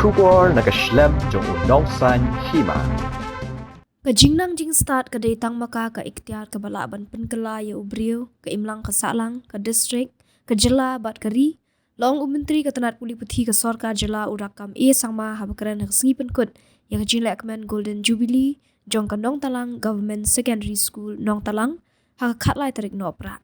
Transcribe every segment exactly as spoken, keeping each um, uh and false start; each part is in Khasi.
Khubor na ka shlem jong u nongsaiñ hima. Ka jingnang jingstad ka dei tang ma ka ka iktiar kaba lah ban pynkylla ïa u briew, ka imlang ka sahlang, ka district, ka jylla bad ka ri, la ong u Myntri ka tnat pule puthi ka sorkar jylla u Rakkam A Sangma haba kren ha ka sngi pynkut ïa ka jinglehkmen Golden Jubilee jong ka Nongtalang Government Secondary School Nongtalang ha ka khatlai tarik Nohprah.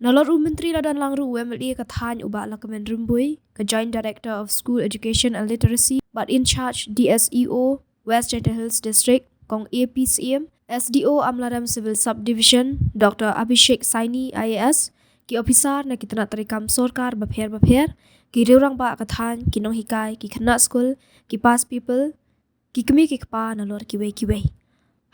Nalor u Myntri la don lang ruh u M L A ka thaiñ u Bah Lahkmen Rymbui, ka Joint Director of School Education and Literacy bad in charge D S E O West Jaintia Hills District, Kong A P Syiem, S D O Amlarem Civil Subdivision, Doctor Abhishek Saini I A S, ki ophisar na ki tnat treikam sorkar bapher bapher, ki riew rangbah ka thaiñ, ki nonghikai, ki khynnah skul, ki past pupil, ki kmie ki kpa nalor kiwei kiwei.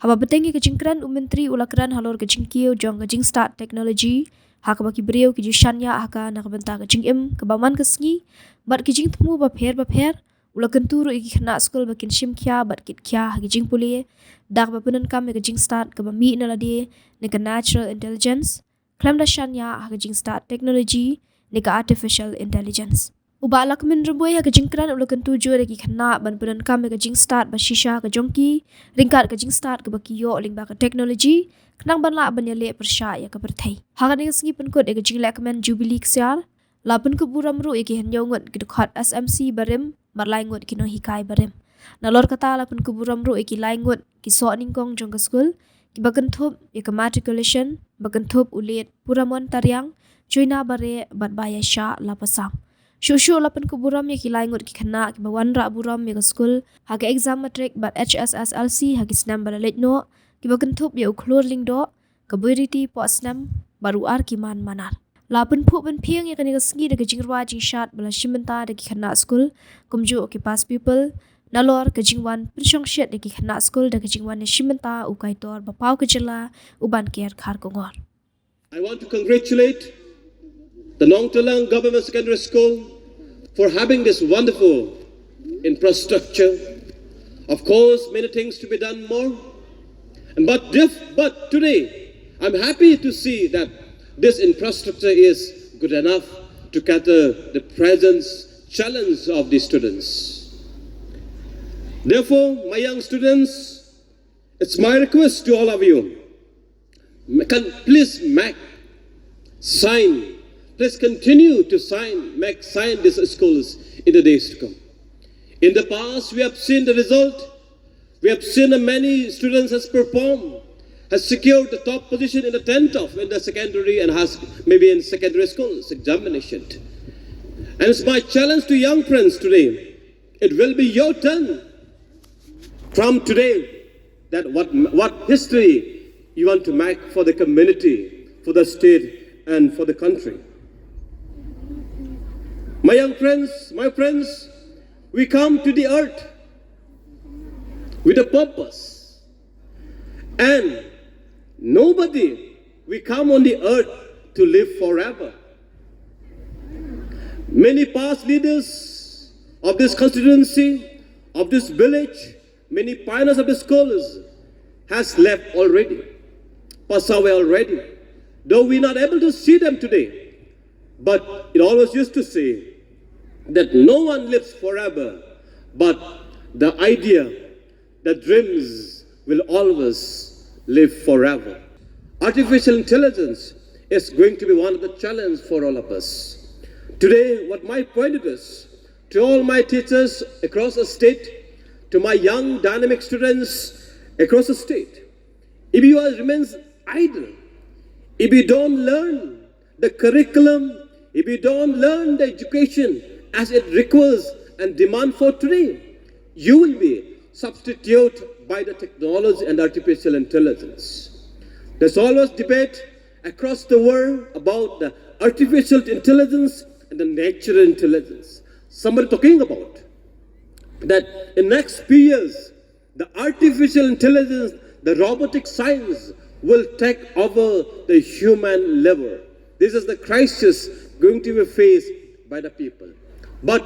Haba bteng ïa ka jingkren u Myntri u la kren halor ka jingkiew jong ka jingstad technology, ha kaba ki briew ki ju shaniah ha ka na ka bynta ka jingim kaba man ka sngi bad ki jingthmu bapher bapher, u la kyntu ruh ïa ki khynnah skul ba kin shim khia bad kit khia ha ki jingpule da kaba pyndonkam ïa ka jingstad kaba mih na lade ne ka natural intelligence, khlem da shaniah ha ka jingstad technology ne ka artificial intelligence. U Bah Lahkmen Rymbui ha ka jingkren u la kyntu jur ïa ki khynnah ban pyndonkam ïa ka jingstad ba shisha ka jong ki, ryngkat ka jingstad kaba ki ïoh lyngba ka technology, khnang ban lah ban ïaleh pyrshah ïa ka pyrthei. Ha kane ka sngi pynkut ïa ka jinglehkmen Jubilee Ksiar, la pynkup burom ruh ïa ki hynñiew ngut ki dkhot S M C barim, bad lai ngut ki nonghikai barim. Nalor kata la pynkup burom ruh ïa ki lai ngut ki soh nyngkong jong ka skul, kiba kynthup ïa ka matriculation, ba kynthup u Late Puramon Tariang, Joina Bareh bad Bah Ïaishah Lapasam. Shuh shuh la pynkup burom ïa ki lai ngut ki khynnah kiba wanrah burom ïa ka skul ha ka exam matric bad H S S L C ha ki snem ba la leit noh, kiba kynthup ïa u Khlur Lyngdoh, ka Boiriti Pohsnem bad u Arkiman Manar. La pynphuh pynphieng ïa kane ka sngi da ka jingrwai jingshad ba la shim bynta da ki khynnah skul, kumjuh ki past pupil, nalor ka jingwan pynshongshit ïa ki khynnah skul da ka jingwan ïashim bynta u kaitor ba paw ka jylla, u Banker Kharkongor. I want to congratulate the Nongtalang Government Secondary School for having this wonderful infrastructure. Of course, many things to be done more. And but, diff- but today, I'm happy to see that this infrastructure is good enough to cater the present challenge of the students. Therefore, my young students, it's my request to all of you. Can please make sign, please continue to sign, make sign these schools in the days to come. In the past, we have seen the result. We have seen that many students has performed, has secured the top position in the tenth of in the secondary and has maybe in secondary schools examination. And it's my challenge to young friends today. It will be your turn from today that what, what history you want to make for the community, for the state, and for the country. My young friends, my friends, we come to the earth with a purpose. And nobody, we come on the earth to live forever. Many past leaders of this constituency, of this village, many pioneers of the scholars has left already, passed away already. Though we're not able to see them today, but it always used to say that no one lives forever, but the idea, the dreams will always live forever. Artificial intelligence is going to be one of the challenges for all of us. Today, what my point is, to all my teachers across the state, to my young dynamic students across the state, if you are remains idle, if you don't learn the curriculum, if you don't learn the education as it requires and demand for today, you will be substituted by the technology and artificial intelligence. There's always debate across the world about the artificial intelligence and the natural intelligence. Somebody talking about that in next few years, the artificial intelligence, the robotic science will take over the human level. This is the crisis going to be faced by the people. But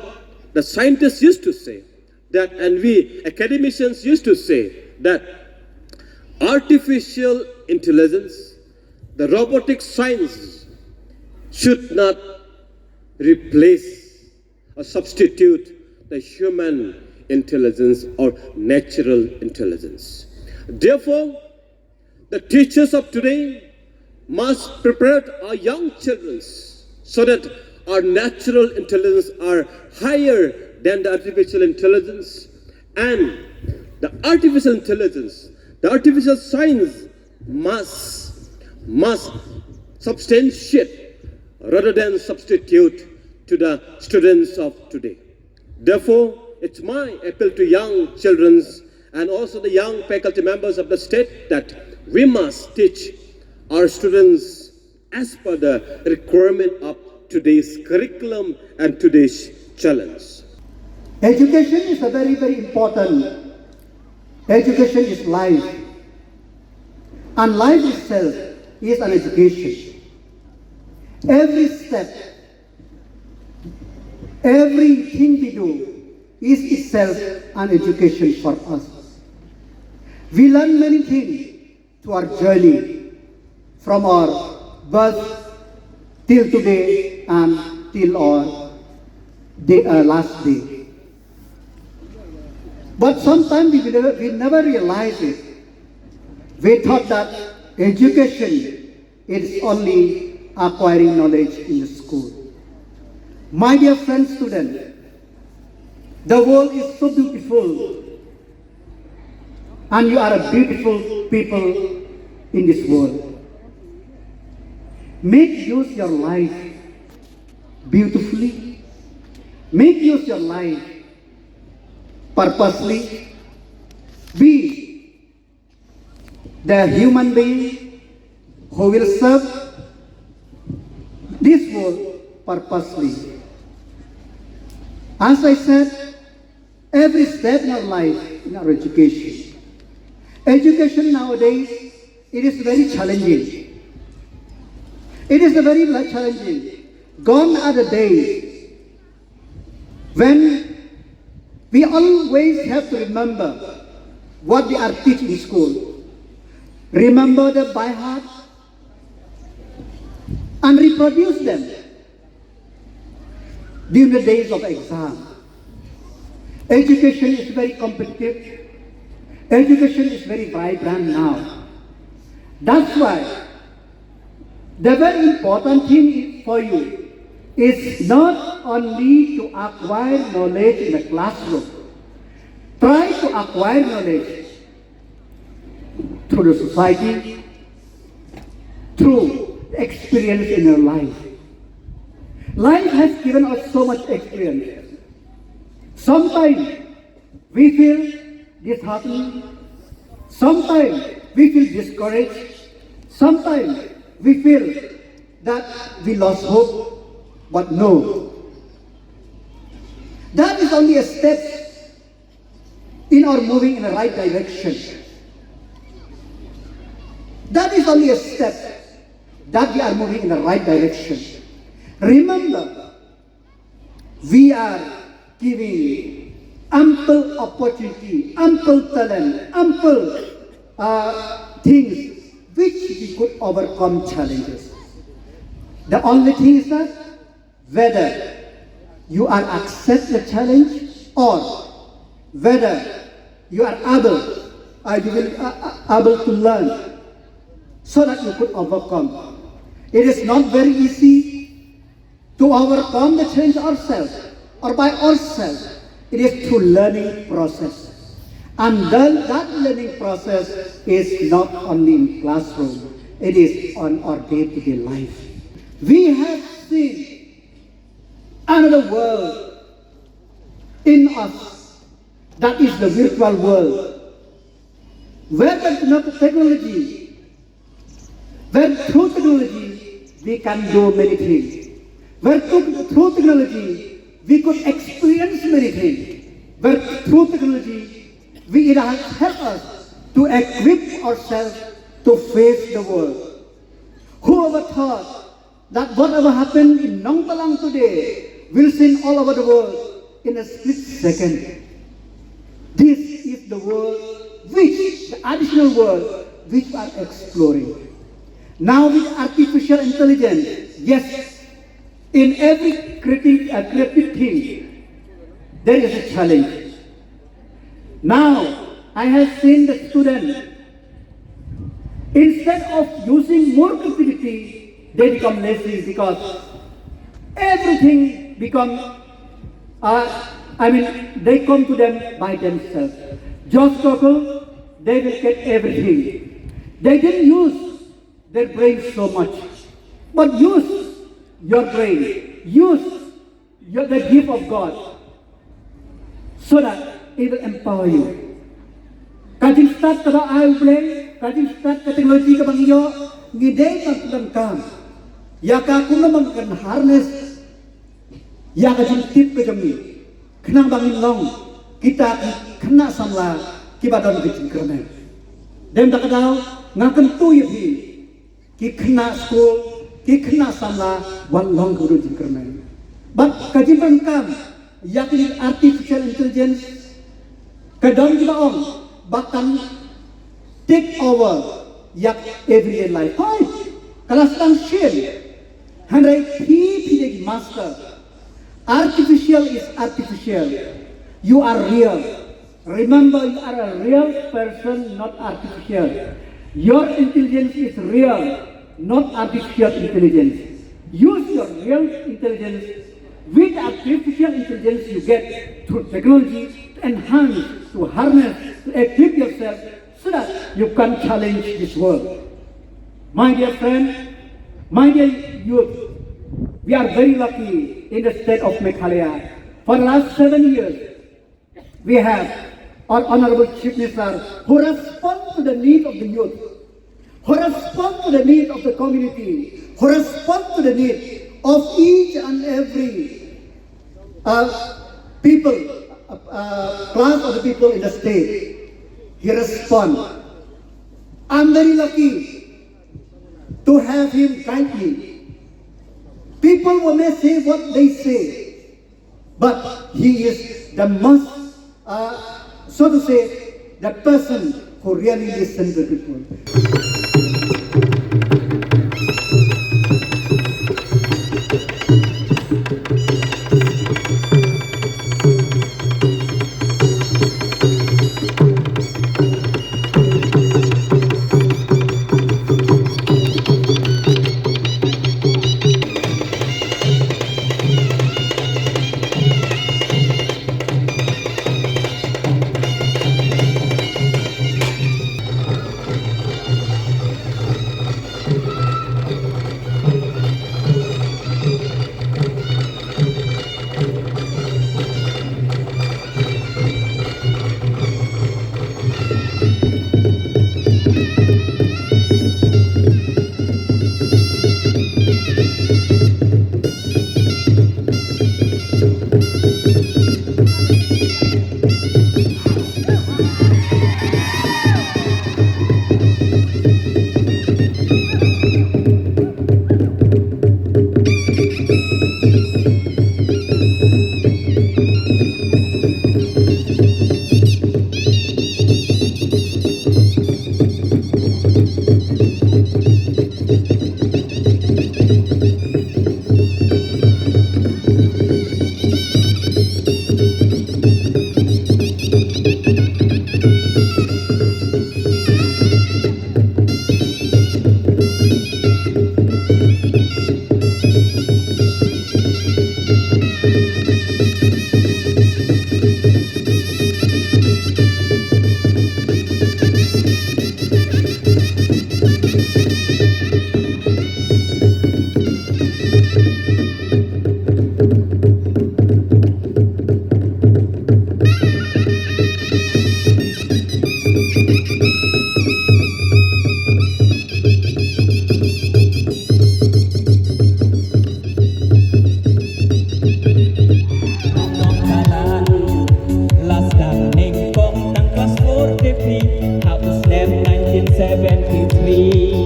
the scientists used to say that, and we academicians used to say that artificial intelligence, the robotic science should not replace or substitute the human intelligence or natural intelligence. Therefore, the teachers of today must prepare our young children so that our natural intelligence are higher than the artificial intelligence, and the artificial intelligence, the artificial science must must substantiate rather than substitute to the students of today. Therefore, it's my appeal to young children and also the young faculty members of the state that we must teach our students as per the requirement of today's curriculum and today's challenge. Education is a very, very important. Education is life. And life itself is an education. Every step, everything we do is itself an education for us. We learn many things to our journey from our birth till today and till our day, uh, last day. But sometimes we never, we never realize it. We thought that education is only acquiring knowledge in the school. My dear friends, students, the world is so beautiful, and you are a beautiful people in this world. Make use your life beautifully. Make use your life purposely. Be the human being who will serve this world purposely. As I said, every step in our life, in our education. Education nowadays, it is very challenging. It is a very la- challenging. Gone are the days when we always have to remember what we are teaching in school. Remember them by heart and reproduce them during the days of exam. Education is very competitive. Education is very vibrant now. That's why the very important thing for you is not only to acquire knowledge in the classroom. Try to acquire knowledge through the society, through experience in your life. Life has given us so much experience. Sometimes we feel disheartened. Sometimes we feel discouraged. Sometimes we feel that we lost hope. But no. That is only a step in our moving in the right direction. That is only a step that we are moving in the right direction. Remember, we are giving ample opportunity, ample talent, ample uh, things which we could overcome challenges. The only thing is that whether you are accept the challenge or whether you are able, uh, you will uh, uh, able to learn so that you could overcome. It is not very easy to overcome the challenge ourselves or by ourselves. It is through learning process. And then that learning process is not only in classroom, it is on our day-to-day life. We have seen another world in us, that is the virtual world, where the technology, where through technology we can do many things, where through, through technology we could experience many things, where through technology we, it has helped us to equip ourselves to face the world. Whoever thought that whatever happened in Nongtalang today will seen all over the world in a split second. This is the world which, the additional world which we are exploring. Now with artificial intelligence, yes, in every creative, uh, creative thing, There is a challenge. Now, I have seen the student, instead of using more creativity, they become lazy because everything become, uh, I mean, they come to them by themselves. Just struggle, they will get everything. They didn't use their brain so much, but use your brain, use your, the gift of God, so that it will empower you. Ka jingstad kaba ai U Blei, ka jingstad ka technology kaba ngi ïoh, ngi dei ban pyndonkam ïa ka kumno ban kan harness ïa ka jingtip ka jong ngi, khnang ba ngin long kita ki khynnah samla kiba don ka jingkyrmen. Dei na kata ka daw nga kyntu ïa phi, ki khynnah skul, ki khynnah samla, wat long kiba don jingkyrmen. Bad ka jingpyndonkam ïa ka artificial intelligence, ka don kiba ong ba kan take over ïa everyday life. Hooid, ka la sdang shen. Hynrei phi, phi dei ki master. Artificial is artificial. You are real. Remember, you are a real person, not artificial. Your intelligence is real, not artificial intelligence. Use your real intelligence. With artificial intelligence you get through technology to enhance, to harness, to equip yourself so that you can challenge this world. My dear friend, my dear youth, we are very lucky in the state of Meghalaya. For the last seven years, we have our Honorable Chief Minister who respond to the need of the youth, who respond to the need of the community, who respond to the need of each and every, uh, people, uh, uh, class of the people in the state. He respond. I'm very lucky to have him guide me. People will may say what they say, but he is the most, uh, so to say, the person who really listens to people. Last time nyngkong tang klas four te phi, ha u snem nineteen seventy-three.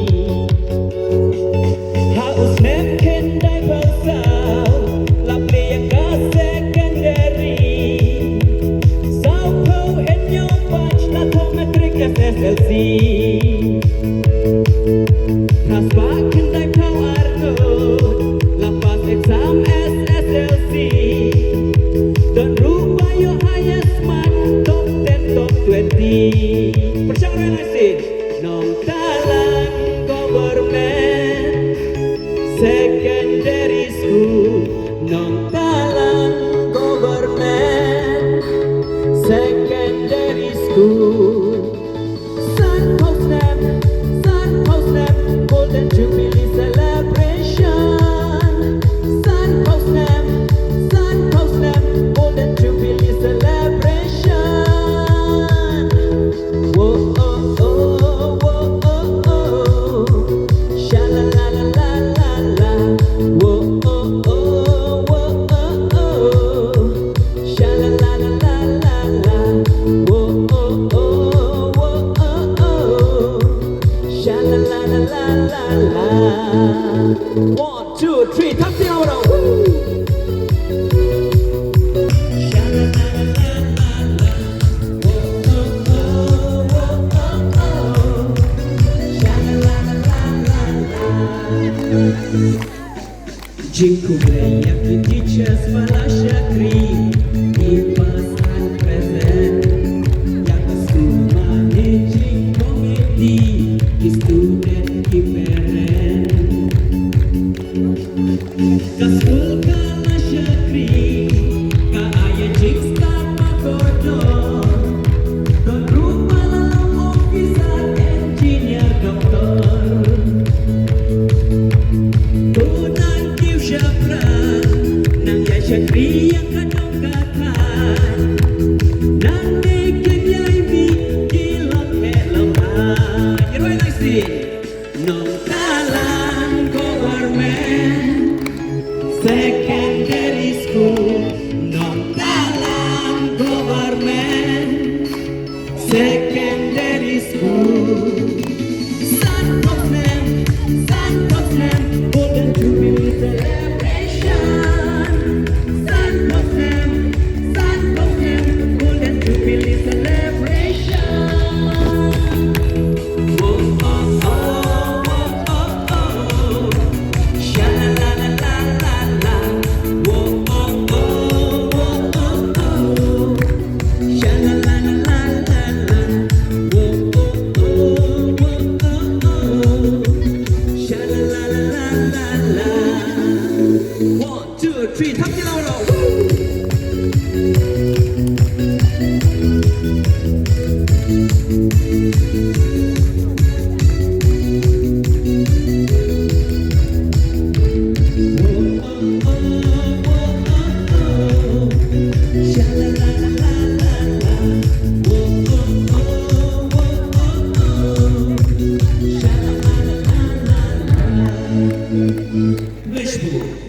Ha u snem khyndai phew saw, la plie ïa ka secondary. Saw phew hynñiew batch la thoh matric S S L C. Klas ba khyndai phew ar ngut, la pass exam S S L C. Don ruh ba La la la la la. Whoa, oh, oh, whoa, oh, oh. Sha la la la la la la. One, two, three, thap ïa u. Woo. Sha la la la la la. Whoa, oh, oh, whoa, oh, oh. Sha la la la la la la. Jingkhublei ïa ki teachers ba la shakri, ki past and present, ïa ka school managing committee, ki student, ki parent. Ka skul ka la shakri, ka ai ïa jingstad ba kordor. Don ruh ba la long officer, engineer, doctor. To nang kiew shaphrang, nang ïa shakri ïa ka dong ka thaiñ. Nangne kin ïai mih ki long heh long hai. Ïa rwai lang sih. Nongtalang Government Secondary School, Nongtalang Government Secondary School. San phew snem, san phew snem, Golden Jubilee Celebration. San phew snem, san phew snem, Golden Jubilee Celebration. One, two, three, thap ïa la. Woo! Wishful.